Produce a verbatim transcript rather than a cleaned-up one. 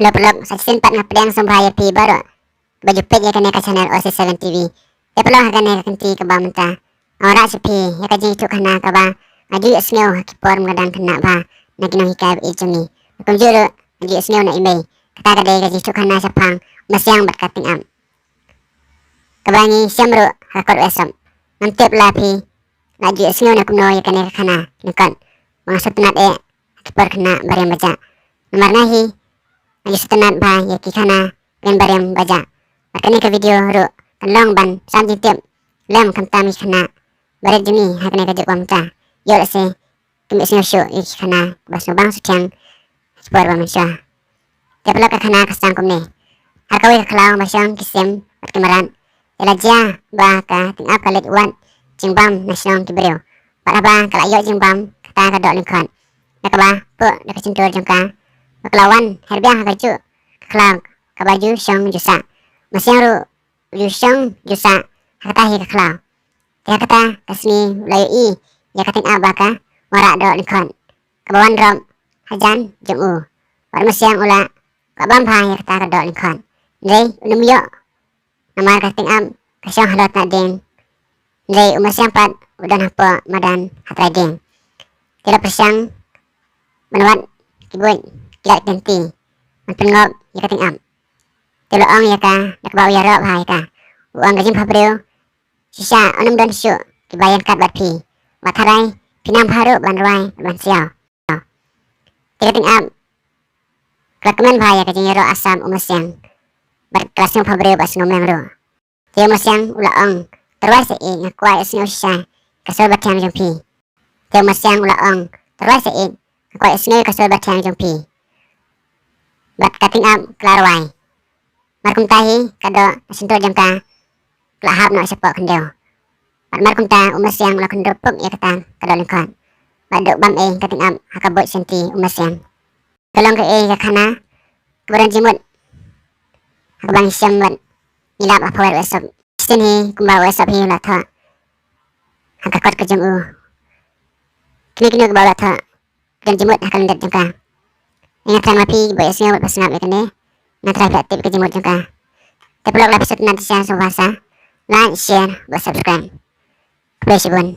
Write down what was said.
Paralok, sa shisien pat nga pdiang sngewbha ïa phi baroh ba ju peit ïa kane ka channel O C seven T V. Te paralok, ha kane ka kynti kaba mynta nga wanrah sha phi ïa ka jingïathuhkhana kaba nga ju ïohsngew ha ki por mynta khynnah bha na ki nonghikai ba ïeit jong ngi. Kumjuh ruh nga ju ïohsngew na i mei. Kata ka dei ka jingïathuhkhana shaphang u Masiang bad ka Tyngab, kaba ngi shem ruh ha ka kot u Esop. Ngam tip la phi la ju ïohsngew ne kumno ïa kane ka khana lyngkot ba nga sngewtynnat eh ha ki por khynnah ba riam ba jah. Namar nga hi nga ju sngewtynnat bha ïa ki khana ba riam ba jah. Bad kane ka video ruh kan long ban sam jingtip lem khamtam ïa ki khynnah barit jong ngi ha kane ka juk ba mynta. Ïoh lehse kim ïohsngew shuh ïa ki khana ba sngewbang sngewthiang ha ki por ba mynshuwa. Te paralok, ka khana ka sdang kumne. Ha kawei ka khlaw ba shong ki sim bad ki mrad, ïa la jia ba ka Tyngab ka leit wad jingbam na shnong ki briew. Bad haba ka la ïoh jingbam kata ka doh lyngkot, da kaba puh da ka shyntur jong ka, ba ka la wan her biang ha ka juh ka khlaw kaba ju shong ju sah. U Masiang ruh u ju shong ju sah ha kata hi ka khlaw. Te ha kata ka sngi u la ïohi ïa ka Tyngab ba ka wanrah doh lyngkot kaba wan drop hajan jong u. Bad u Masiang u lah kwah bam bha ïa kata ka doh lyngkot. Hynrei um ïoh, namar ka Tyngab ka shong halor tnat dieng. Hynrei u Masiang pat u don hapoh madan ha trai dieng. Te la pyrshang ban wad ki buit ki lad ki lynti ban pynngop ïa ka Tyngab. Te u la ong ïa ka da kaba u ïaroh bha ïa ka, u ong, ka jingphabriew shisha un ym don shuh kiba ïeng kat bad phi. Wat tharai phi nang bha ruh ban rwai ban siaw. Te ka Tyngab ka la kmen bha ïa ka jingïaroh asam u Masiang bad ka la sngewphabriew bad sngewmeng ruh. Te u Masiang u la ong, to rwai sa ïeit, nga kwah ïohsngew shisha ka sur bathiang jong phi. Te u Masiang u la ong, to rwai sa ïeit, nga kwah ïohsngew ka sur bathiang jong phi. Bad ka Tyngab ka la rwai. Mar kumta hi ka doh na shyntur jong ka ka la hap noh shapoh khyndew. Bad mar kumta u Masiang u la khyndur puk ïa kata ka doh lyngkot. Bad duh bam ei ka Tyngab ha ka buit shanti u Masiang. Ka long kaei ka khana kaba don jingmut ha kaba ngi shem bad ngi lap ha phareng u Esop. Shisien hi kumba u Esop hi u la thoh ha ka kot ka jong u. Kino kino kaba u la thoh ka don jingmut ha ka lyndet jong ka. Nga tharai ma phi ba ïohsngew bad ba sngap ïa kane, nga tharai phi la tip ka jingmut jong ka. Te paralok, la phi sngewtynnat shisha, sngewbha sa like, share bad subscribe. Khublei shibun.